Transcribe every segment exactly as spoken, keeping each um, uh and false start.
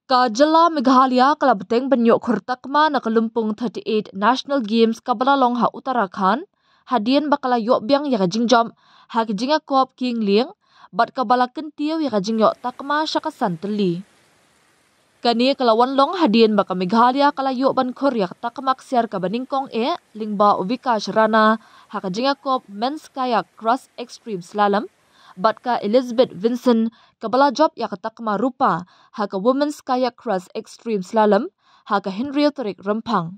Ka jylla Meghalaya ka la bteng ban ïoh khur takma na ka lympung thirty-eight National Games kaba la long ha Uttarakhand, hadien ba ka la ïoh biang ïa ka jingjop ha ka jingïakop kieng lieng, bad kaba la kyntiew ïa ka jingïoh takma sha ka san tylli. Kane ka la wan long hadien ba ka Meghalaya ka la ïoh ban khur ïa ka takma ksiar kaba nyngkong eh lyngba u Vikash Rana ha ka jingïakop Men's Kayak Cross Extreme Slalom, bad ka Elizabeth Vincent kaba la jop ïa ka takma rupa ha ka Women's Kayak Cross Extreme Slalom ha ka hynriew tarik Rymphang.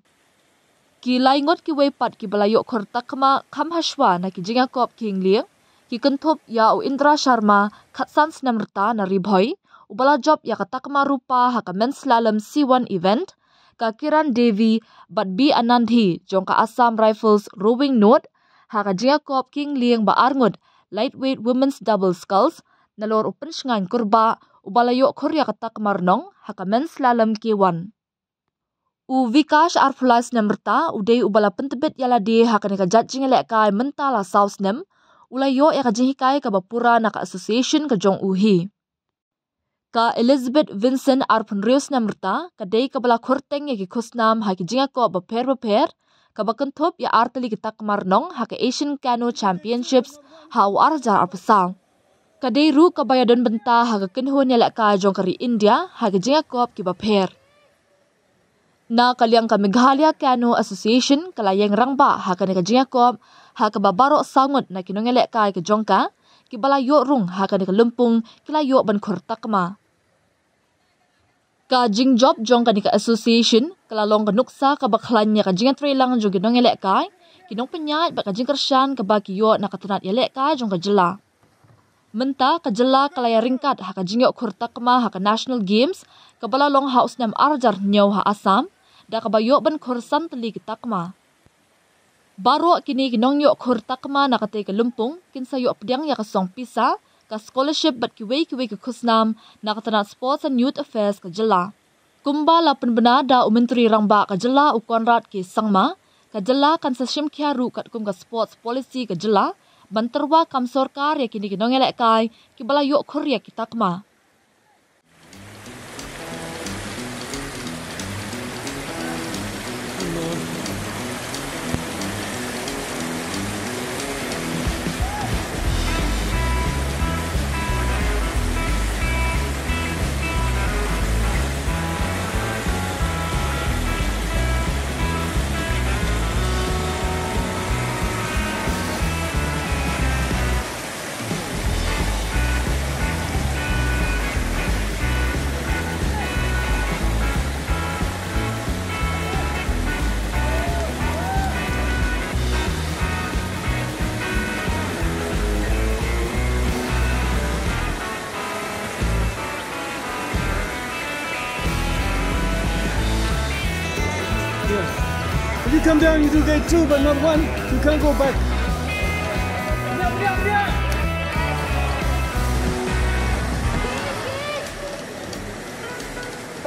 Ki lai ngut kiwei pat kiba la ïoh khur takma kham hashwa na ki jingïakop kieng lieng, ki kynthup ïa u Indra Sharma, khatsan snem rta na Ri Bhoi, uba la jop ïa ka takma rupa ha ka Men's Slalom C one event, ka Kiran Devi bad B Anandhi jong ka Assam Rifles Rowing Node ha ka jingïakop kieng lieng ba ar ngut Lightweight Women's Double Sculls, nalor u Pynshngaiñ Kurbah uba la ïoh khur ïa ka takma rnong ha ka Men's Slalom K one. U Vikash, arphew lai snem rta, u dei uba la pyntbit ïa lade ha kane ka jait jingïalehkai mynta la saw snem, u la ïoh ïa ka jinghikai kaba pura na ka association ka jong u hi. Ka Elizabeth Vincent, arphew hynriew snem rta, ka dei kaba la khur teng ïa ki khusnam ha ki jingïakop bapher bapher, kaba kynthup ïa ar tylli ki takma rnong ha ka Asian Canoe Championships ha u ar hajar arphew saw. Ka dei ruh kaba ïadon bynta ha ka kynhun ïalehkai jong ka ri India ha ki jingïakop kiba pher. Na ka liang ka Meghalaya Canoe Association ka la ïeng rangbah ha kane ka jingïakop, ha kaba baroh saw ngut na ki nongïalehkai ka jong ka, kiba la ïoh rung ha kane ka lympung, ki la ïoh ban khur takma. Ka jingjop jong kane ka association ka la long ka nuksa kaba khlaiñ ïa ka jingïatreilang jong ki nongïalehkai, ki nongpynïaid bad ka jingkyrshan kaba ki ïoh na ka tnat ïalehkai jong ka jylla. Mynta ka jylla ka la ïaryngkat ha ka jingïoh khur takma ha ka National Games kaba la long ha u snem ar hajar hynñiew ha Assam, da kaba ïoh ban khur san tylli ki takma. Baroh kine ki nongïoh khur takma na katei ka lympung kin sa ïoh pdiang ïa ka song pisa, ka scholarship bad kiwei kiwei ki khusnam na ka tnat Sports and Youth Affairs ka jylla. Kumba la pynbna da u Myntri Rangbah ka jylla u Conrad K Sangma, ka jylla kan sa shim khia ruh katkum ka Sports Policy ka jylla, ban tyrwa kam sorkar ïa kine ki nongïalehkai kiba la ïoh khur ïa ki takma. Yeah. If you come down, you do gate two, but not one. You can't go back.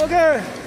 Okay.